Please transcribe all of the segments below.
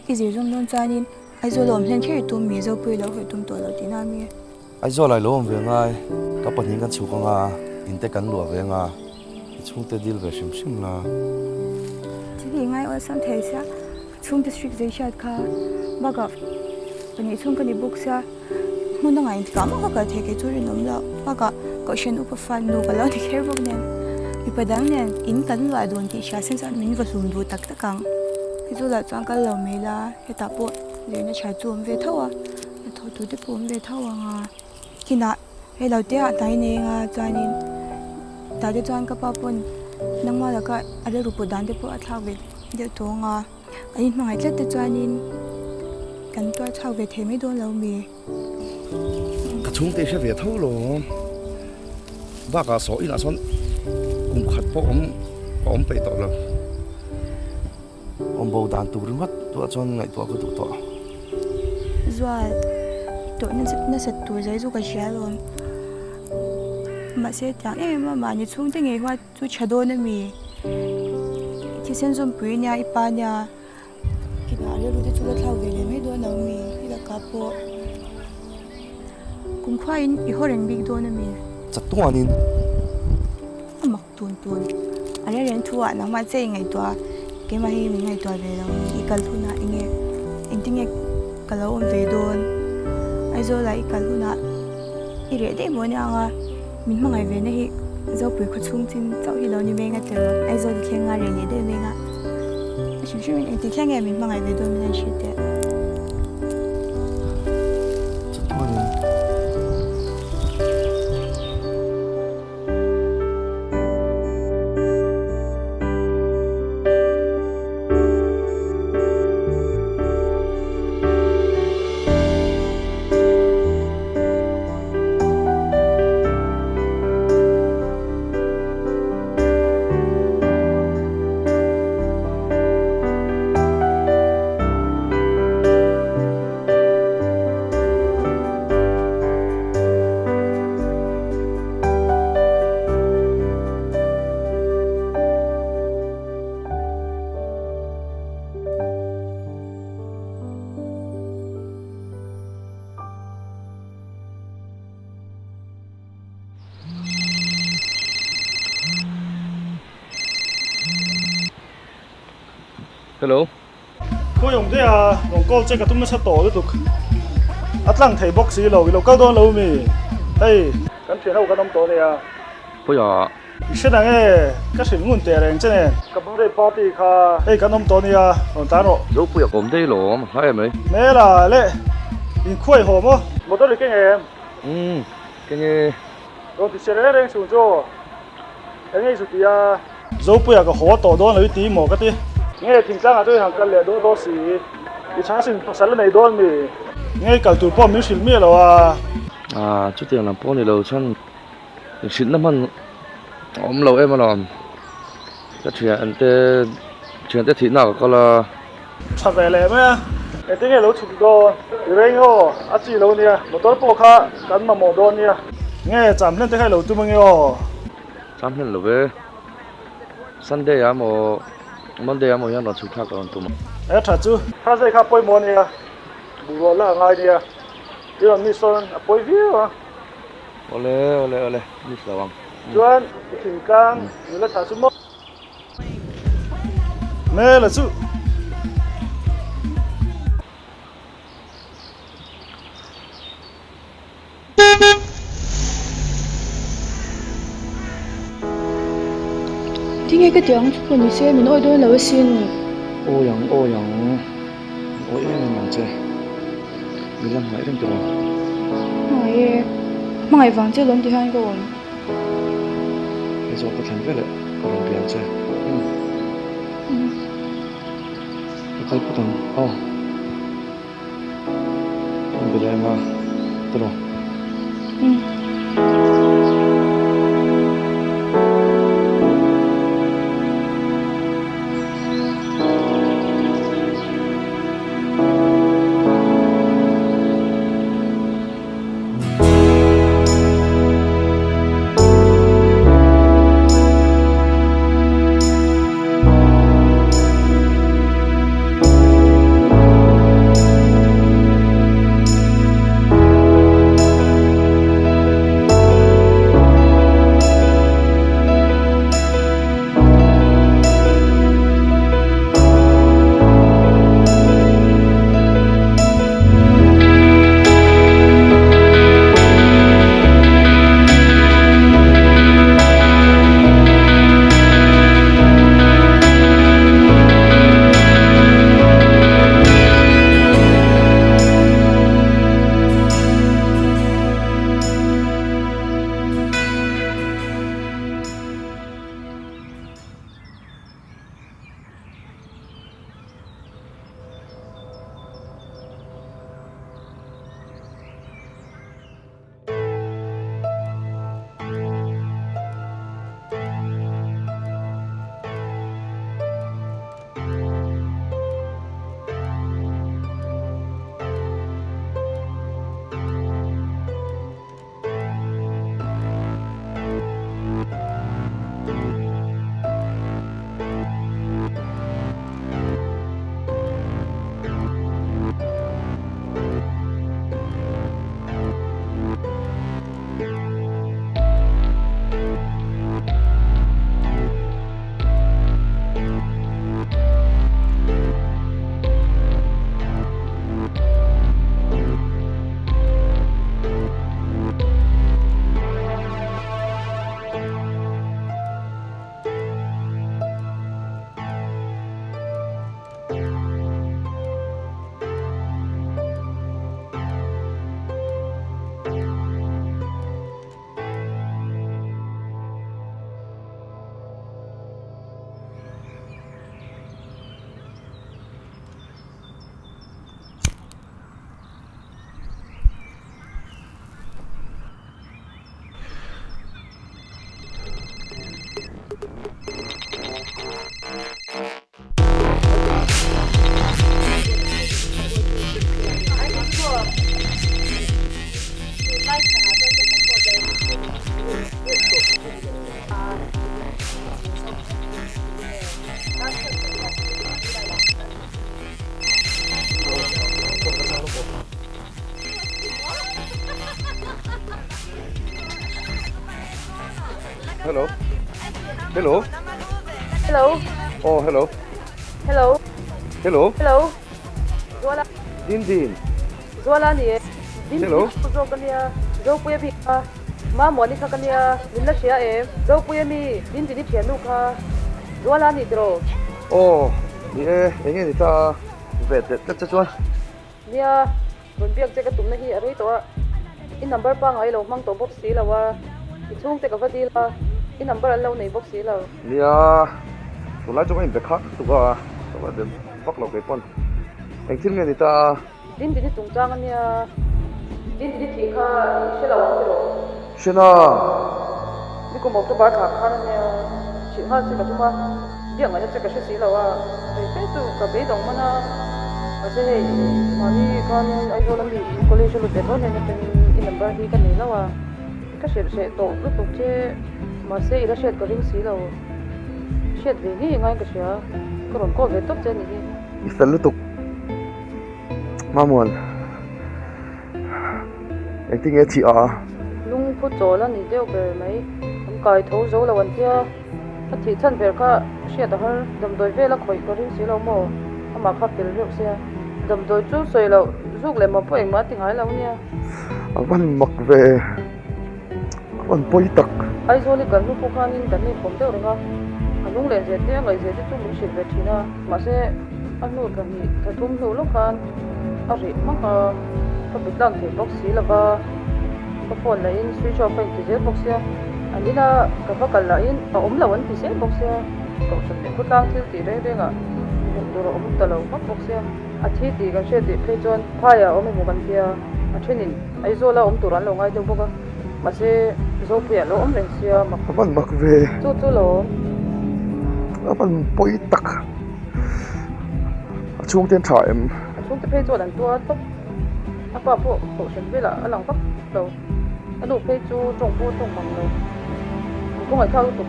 I zir zawm dawn chuanin Aizawl a awm hlen kher i tum mi, Zopui lo hawi tum tawh lo tihna a mi? Aizawl ah i lo awm ve ngai, ka pahnih kan chhuk anga in te kan luah ve anga i chhungte dil ve hrim hrim la. Thil hi ngai awlsam thei sia, ka chhungte strict zei hriat kha bakah pahnih chhung ka ni bawk sia, hmun a ngaih engtikah mah ka kal thei kei chu rinawm loh bakah kohhran upa fa nu ka lo ni kher bawk nen mipa dang nen in kan luah dun tih hria sen chuan min va hlum duh tak tak ang. Aizawl ah chuan kal lo mai la, hetah pawh zirna tha chu awm ve tho a. Hnathawh tur te pawh awm ve tho ang a, kinah hei lo te ah hnai nei anga chuanin tah te chuan ka pa pawn nangmah laka a rilru put dan te pawh a thlak ve deuh tawh ang a, an inhmangaih tlat te chuanin kan tuar chhuak ve thei mai dawn lo mi. Ka chhungte hre ve tho lo bakah saw inah sawn kum khat pawh awm ka awm peih tawh lo. Awm bo dan tur ringawt tuah chuan ngaihtuah ka duh tawh. Zual, tawh nasat tur zai chu ka hria alawm. Mahse tiang em em a mahni chhungte ngei huat chu tha dawn a mi? Thisen zawmpui nia i pa nia kinah rilru te chu la thlak ve leh mai dawn lo mi? I lakah pawh kumkhuain i haw reng bik dawn a mi? Chatuanin. A mak Tun tun a reng reng thu ah nangmah che i ngaihtuah a, keimah hi min ngaihtuah ve lo i kal hunah enge engtinge ka lo awm ve dawn Aizawl ah i kal hunah i reh daih maw nia ang a, min hmangaih ve na hi Zopui khaw chhung chin chauh hi lo ni mai anga tiraw Aizawl i thleng a reh leh daih mai anga a hrim hrim in engti thleng nge min hmangaih ve dawn min han hrilh teh. Hello. Khawi awm te a, rawn call che ka tum nasa tawh lutuk. A tlang thei bawk si lo, i lo kal dawn lo mi? Hei, kan thian ho kan awm tawh ania. Khawiah? I hre nang e, ka hrilh ngun teh reng che nen. Ka birthday party kha hei kan awm tawh ania, rawn tlan rawh. Zopuia ka awm daih lawm, a hla em mai. Hmela le, inkhuai haw maw? Motor i keng em? Umm, keng e. Rawn ti che reng reng chung chu eng nge i zu ti a? Zopuia ka haw tawh dawn lo i ti maw ka ti. Nge thingtlangah chuan i han kal leh dawn dawn si, i chhangsin pasal a nei dawn mi? Nge i kal tur pawh min hrilh miah lo a? Ah, chutiang lam pawh ni lo chuan inhrilhna hman a awm lo em alawm. Ka thiante thiante thihna ka kal a. Tha ve leh mai a, engtin nge lo chhuk dawn? I reng aw, a chi lo nia, motor pawh kha kan mamawh dawn nia. Nge cham hlen te kha i lo tum ange aw? Cham hlen lo ve, Sunday ah emaw Monday ah emaw hian rawn chhuk thlak ka rawn tum a. E tha chu, Thursday kha pawimawh ania, bungrua la a ngai nia, i rawn miss sawn a pawi viau a. Awle awle awle, miss lo ang. Chuan i thingtlang nula tha chu maw? Mela chu. Tinge ka tih ang chu pawh ni se min awi dawn lo asin. Awi ang awi ang min awi em em ang che min la hmangaih reng tawh ang. Hmangaih e hmangaih vang che lawm ti hian ka awm. Hei zawk ka thlen veleh ka rawn biang che ka kal phawt ang aw ka rawn be leh anga tiraw. Hello. Hello. Hello. Oh, hello. Hello. Hello. Hello. Zuala. Din din. Zuala ni e. Din Hello. Zawk ania. Zopuia bik kha. Mamuani kha ka nia. Min la hria em. Zopuia mi Din din i thiannu kha. Zuala ni tiraw. Aw, ni e, eng nge ni ta ve teh tlat che chuan. Nia, rawn biak che ka tumna hi a rei tawh a, i number pangngai lo hmang tawh bawk si lo a, i chhungte ka va dil a, i number an lo nei bawk si lo. Nia, tunlai chu ka inbe khak tuk a, ka va be vak lo kei pawn. Eng thil nge ni ta? Dindini chungchang a nia, Dindini thih kha i hre lo ang tiraw? Hre na! Nikum October thla khan a nia, thih nghal che ka tum a, biak ngaihna che ka hre si lo a, rei fe chu ka beidawng hman a, mahse hei mahni khan Aizawl ami college a lut ve tho hnen atangin i number hi ka nei lo a, ka hrilh hreh tawh lutuk che, mahse i la hriat ka ring si lo, hriat ve ngei ngaiin ka hria, ka rawn call ve tawp che a nih hi. I fel lutuk. Mamuan, engtin nge thih a? Lungphu chawl a ni deuh ber mai. An kai tho zo lo an tia. A thih chhan ber kha hriat a har. Damdawi vel a khawih ka ring si lo maw? Amah kha fel reuh sia. Damdawi chu sawi loh zuk leh mawh pawh engmah a ti ngai lo nia. A van mak ve. A van pawi tak. Aizawl i kan hnu pawh khanin kan inpawm deuh reng a. A lung leh zeh te a ngaih zeh te chu min hrilh ve thin a. Mahse, a hnu thla hnih thla thum hnu lawk khan a rih hmak a, ka be tlang thei bawk si lova, ka phone lahin switch off a inti zel bawk sia, an ina ka va kal lahin a awm lo an ti zel bawk sia, kohhran leh khawtlang thil tih reng rengah hmuh tur a awm ta lo hmak bawk sia, a thi tih kan hriat tih phei chuan phaiah a awm emaw kan tia, a thenin Aizawla awm tur an lo ngai deuh bawk a, mahse Zopuiah lo awm reng sia mak. A van mak ve. Chu chu lo awm. A van pawi tak. A chhungte an tha em? A chhungte phei chuan an tuar tawp. A pa pawh kohhran velah a lang vak lo. A nu phei chu tawng pawh a tawng mang lo. An kawngaihthlak lutuk.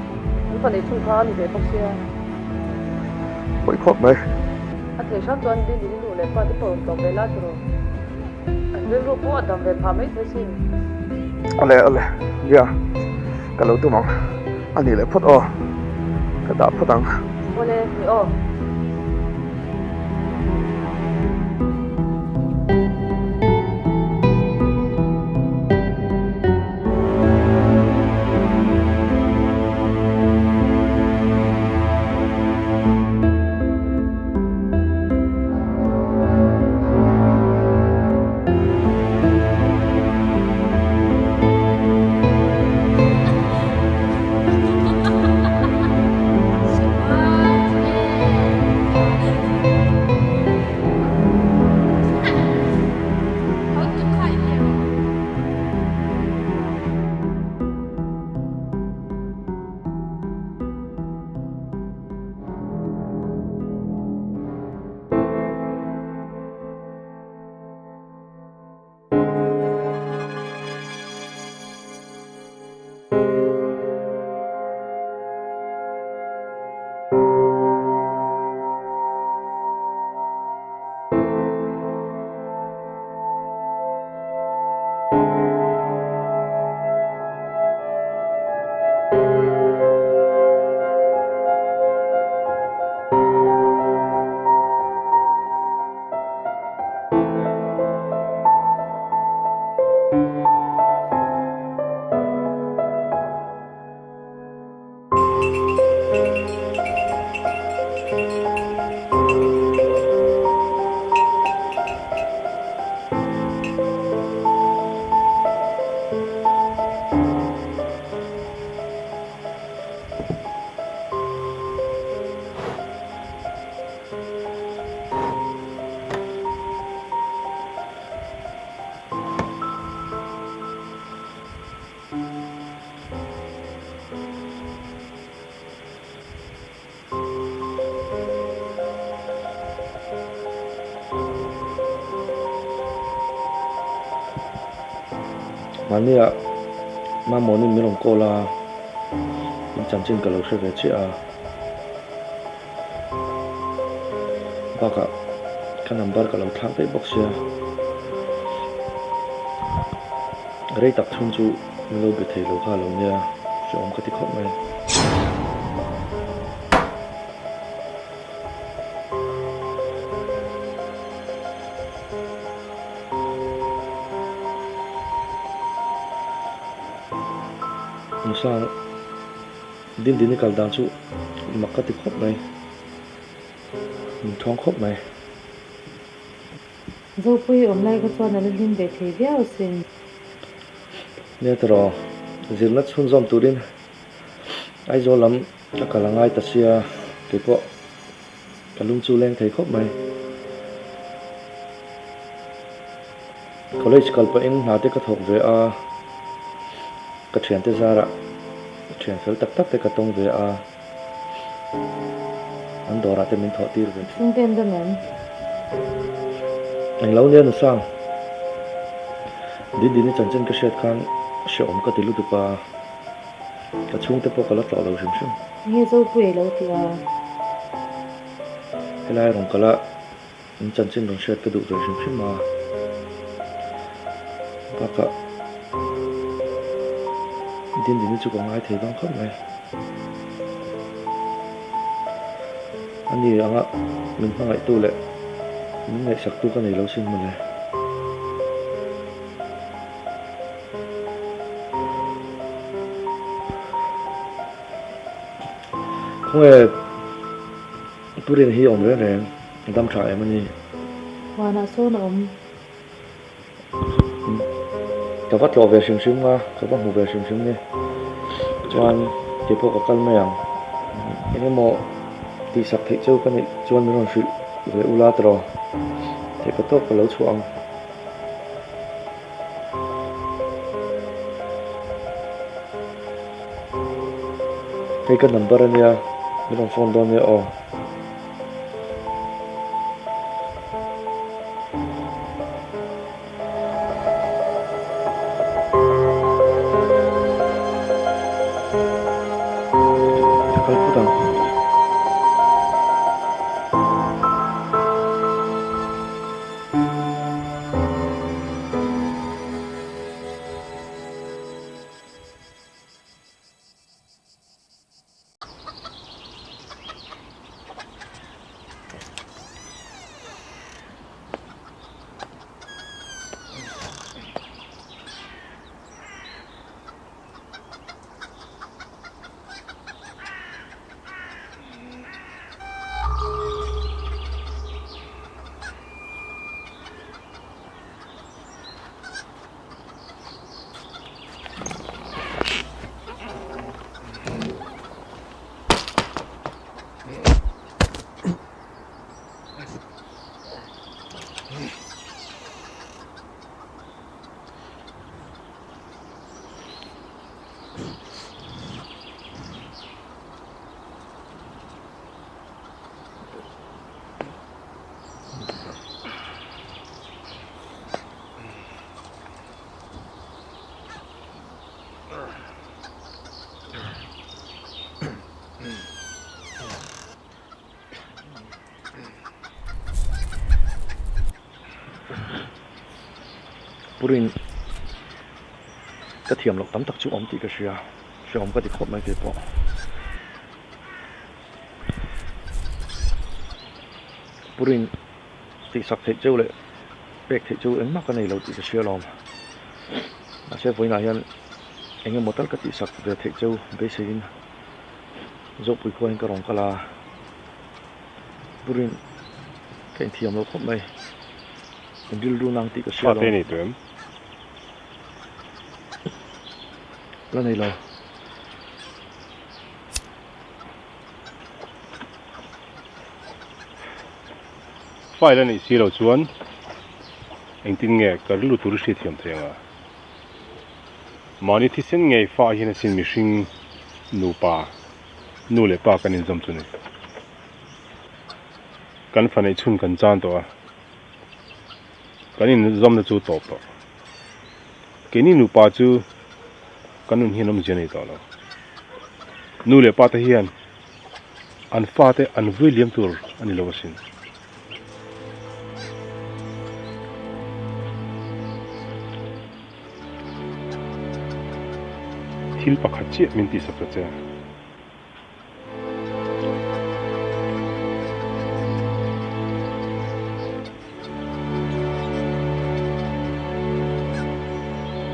An fa nei chhung kha a ni ve bawk sia. Pawi khawp mai. A thei hram chuan Dindini nu leh pa te pawh rawn tlawm ve la tiraw. An rilru pawh a dam ve phah mai thei sin. Awle awle nia ka lo tum ang a nih leh phawt aw ka dah phawt ang. Awle ni aw. Mahnia mamawnin min rawn call a, in chanchin ka lo hre ve chiah a. Bakah ka number ka lo thlak daih bawk sia. Rei tak chhung chu min lo be thei lo kha lo nia. Hrehawm ka ti khawp mai. Nusang Dindini kal dan chu mak ka ti khawp mai. Min thawng khawp mai. Zopui awm lai kha chuan a la hlim ve thei viau asin. Nia tiraw, zirna chhunzawm turin Aizawl lam ka kal a ngai ta sia, keipawh ka lung chu leng thei khawp mai. College kal pahin hna te ka thawk ve a, ka thiante zarah thian fel tak tak te ka tawng ve a. An dawrah te min thawh tir ve thin. Chhungte an dam em? Englo nia Nusang. Dindini chanchin ka hriat khan hrehawm ka ti lutuk a, ka chhungte pawh ka la tlawh lo hrim hrim. Enge Zopui a lo tih a? Helai rawn kal a, in chanchin rawn hriat ka duh ve hrim hrim a. Bakah Dindini chu ka ngai thei dawn khawp mai. A ni anga min hmangaihtu leh min ngaihsaktu ka nei lo sin mawle. Khawnge Purin hi awm reng reng a dam tha em a ni. Huanah sawn a awm. Ka va tlawh ve hrim hrim a, ka va hmu ve hrim hrim ni. Chuan kei pawh ka kal mai ang. Eng emaw tihsak theih cheu ka neih chuan min rawn hrilh ve ula tiraw. Theih ka tawk ka lo chhuah ang. Hei ka number ania, min rawn phone dawn nia aw. Ka kal phawt ang. Purin ka thiam loh tam tak chu awm tih ka hria, hrehawm ka ti khawp mai keipawh. Purin tihsak theih cheu leh pek theih chu engmah ka nei lo tih ka hria alawm. Mahse vawiinah hian eng emaw tal ka tihsak ve theih cheu beiseiin Zopui khua hian ka rawn kal a, Purin ka inthiam lo khawp mai. In rilru nang tih ka hria alawm. Fate nei tawh em? La nei lo. File a neih si lo chuan engtin nge ka rilru tur i hriatthiam thei ang a? Mahni thisen ngei fa hian asin mihring nupa, nu leh pa kan inzawm chu ni. Kan fa neih chhun kan chan tawh a, kan inzawmna chu tawp tawh. Keini nupa chu kan nun hian awmzia nei tawh lo. Nu leh pa te hian an fate an vui liam tur a ni lo asin. Thil pakhat chiah min tihsak ta che.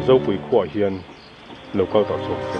Zopui khuaah hian lo kal tawh chhuak che.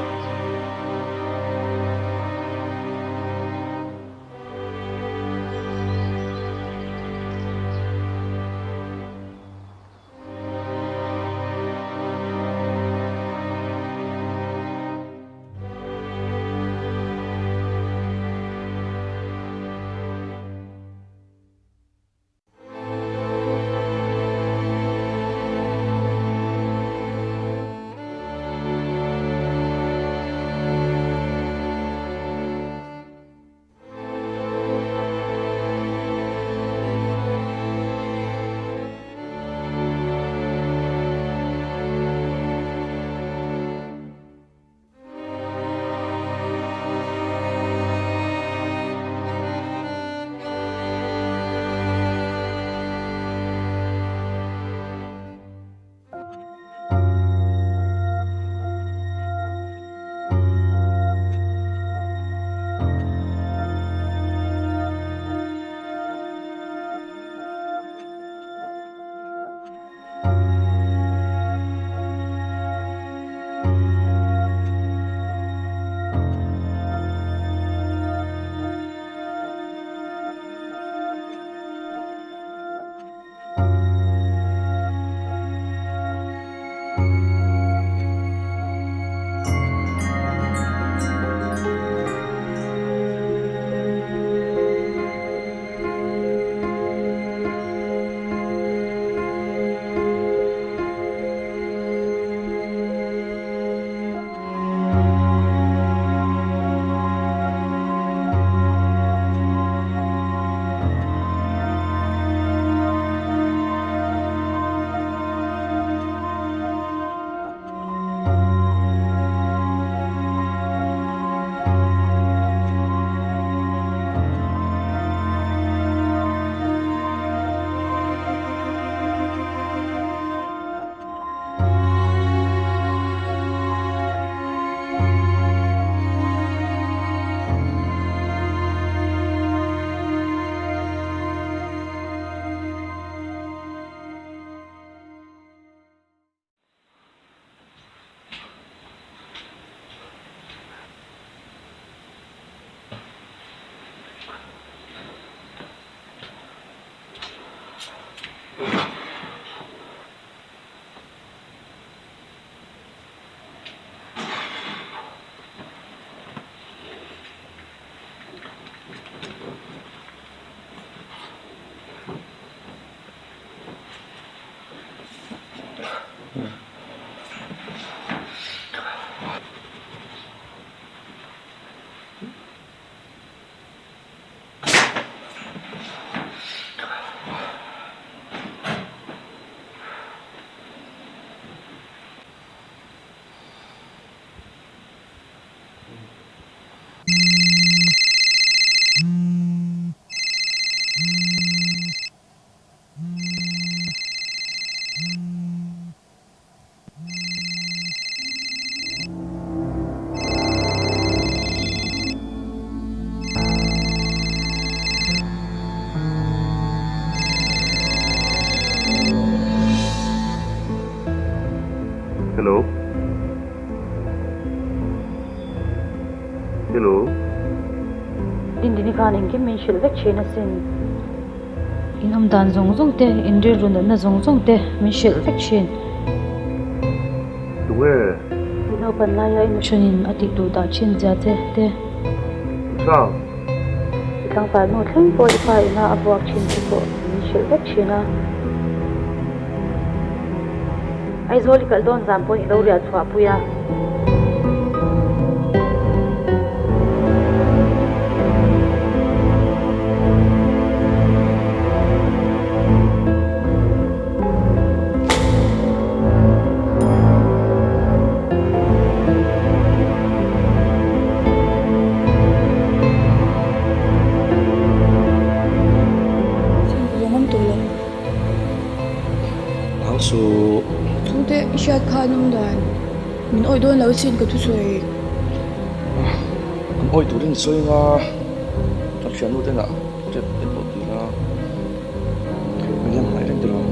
Hello. Hello. Dindini khan engkim min hrilh vek thin asin. In awm dan zawng zawng te, in rilru natna zawng zawng te min hrilh vek thin. Tunge? I naupan laia i nuhranin a tih duh dah thin zia che te. Sang. I tlangval nu thleng pawh i pa ina a vuak thin te pawh min hrilh vek thin a. Aizawl i kalh dawn zan pawhin i lo riah chhuah pui a. Hau suh. Chhungte i hriat kha an awm dan. Min awih dawn lo chin ka thusawi. An awih turin i sawi anga ka thiannu te nah tep te pawh ti la min la hmangaih reng tiraw?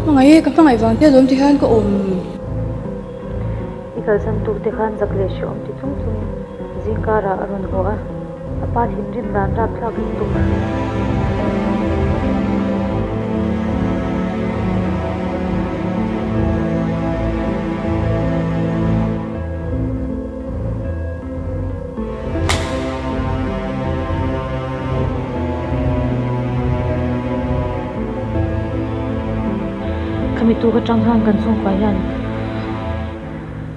Hmangaih e, ka hmangaih vang te alawm ti hian ka awm. I kalsan tuk te khan zak leh hrehawm ti chung chungin zingkarah a rawn haw a, a pa thinrim dan rapthlak lutuk. Khami tuk atang khan kan chhungkua hian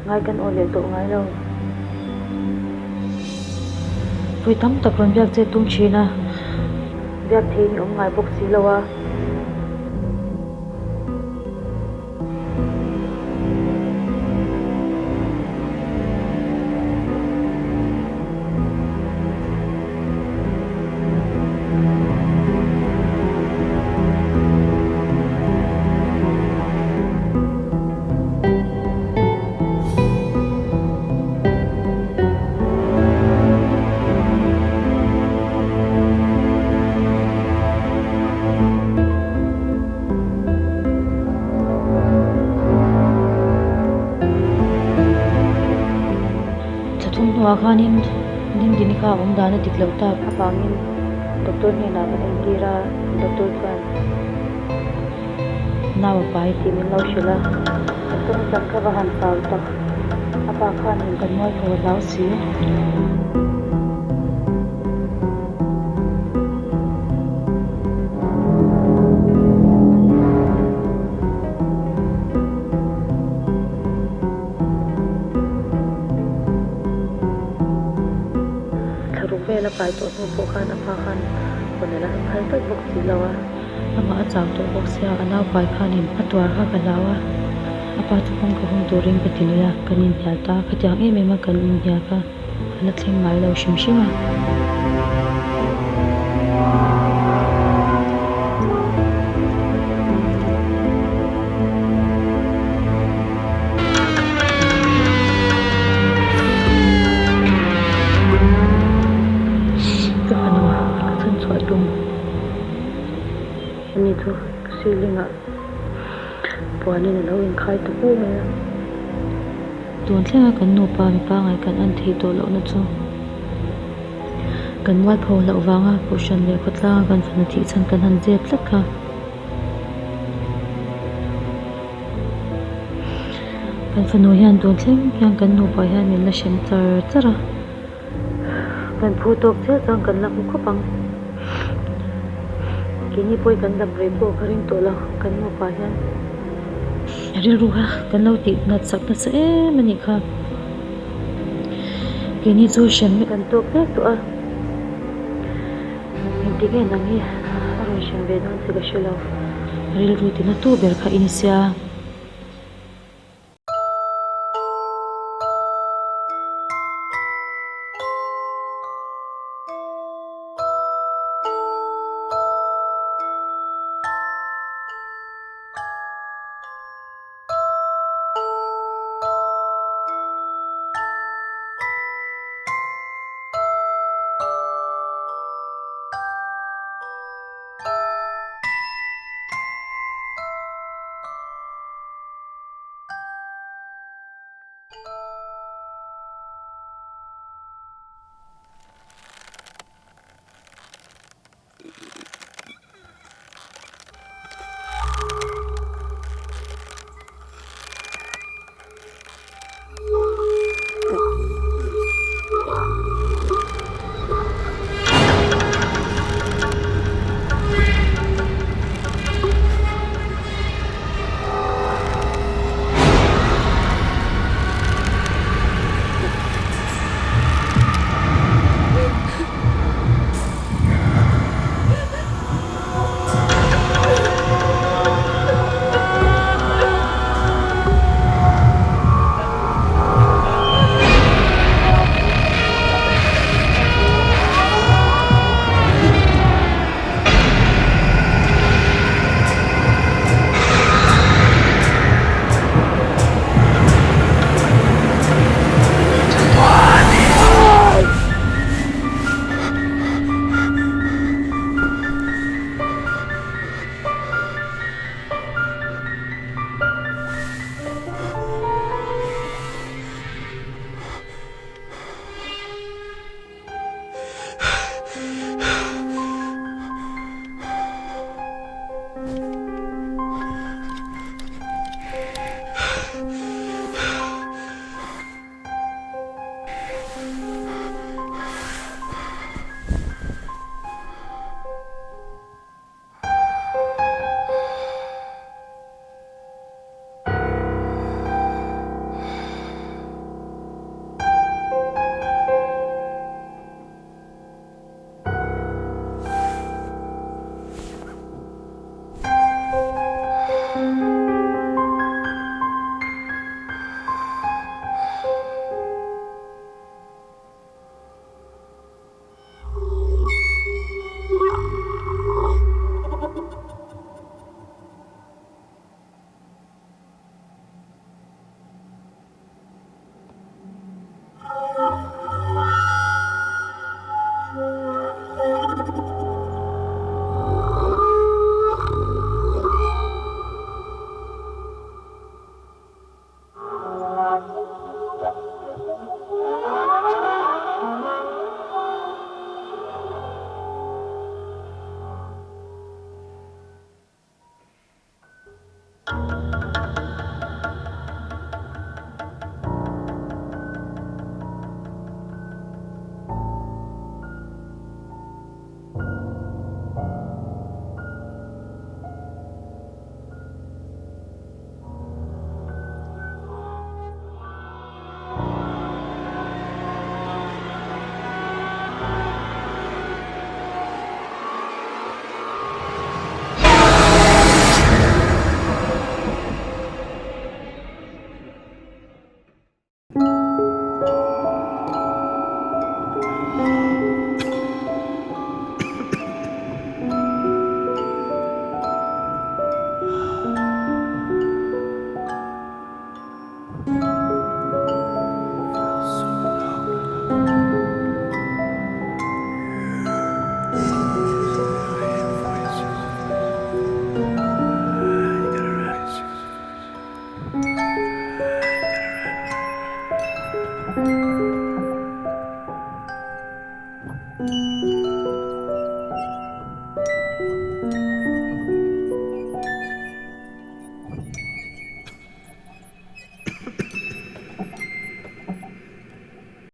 ngai kan aw leh tawh ngai lo. Vui tam tak rawn biak che tum thin a, biak theihin i awm ngai bawk si lo a. Thla thum hnuah khanin Dingdini kha a awm dan a dik loh tak avangin doctor hnenah kan entir a, doctor chuan nau a pai tih min lo hrilh a, ka tawngchang kha va han chau tak, a pa khanin kan mualpho a hlau si. Thlaruk vel a pai tawh hnu pawh khan a pa khan hawn a la phal tawp bawk si lo a. Amah a chau tawh bawk sia, a naupai khanin a tuar kha ka hlau a, a pa chu kawngka hung turin ka ti lui a, kan inhnial ta, khatiang em em a kan inhnial kha. A la thleng ngai lo hrim hrim a. Ka fanu ka chhan chhuah tum a ni chu ceiling ah puanin a lo inkhai ta pu mai a. Tun thlenga kan nupa mipa ngai kan en theih tawh lohna chu kan mualpho loh vanga kohhran leh khawtlanga kan fanu thih chhan kan han zep tlat kha. Kan fanu hian tun thleng hian kan nupa hian min la hrem char char a. Kan phu tawk chiah chuan kan la hmu khawp ang. Keini pawh hi kan dam rei pawh ka ring tawh lo kan nupa hian rilru kha kan lo tih nat sak nasa em a nih kha. Keini chu hrem kan tawk mek tawh a, engtik nge nang hi a rawn hrem ve dawn che ka hre lo. Rilru tina tu ber kha i ni sia.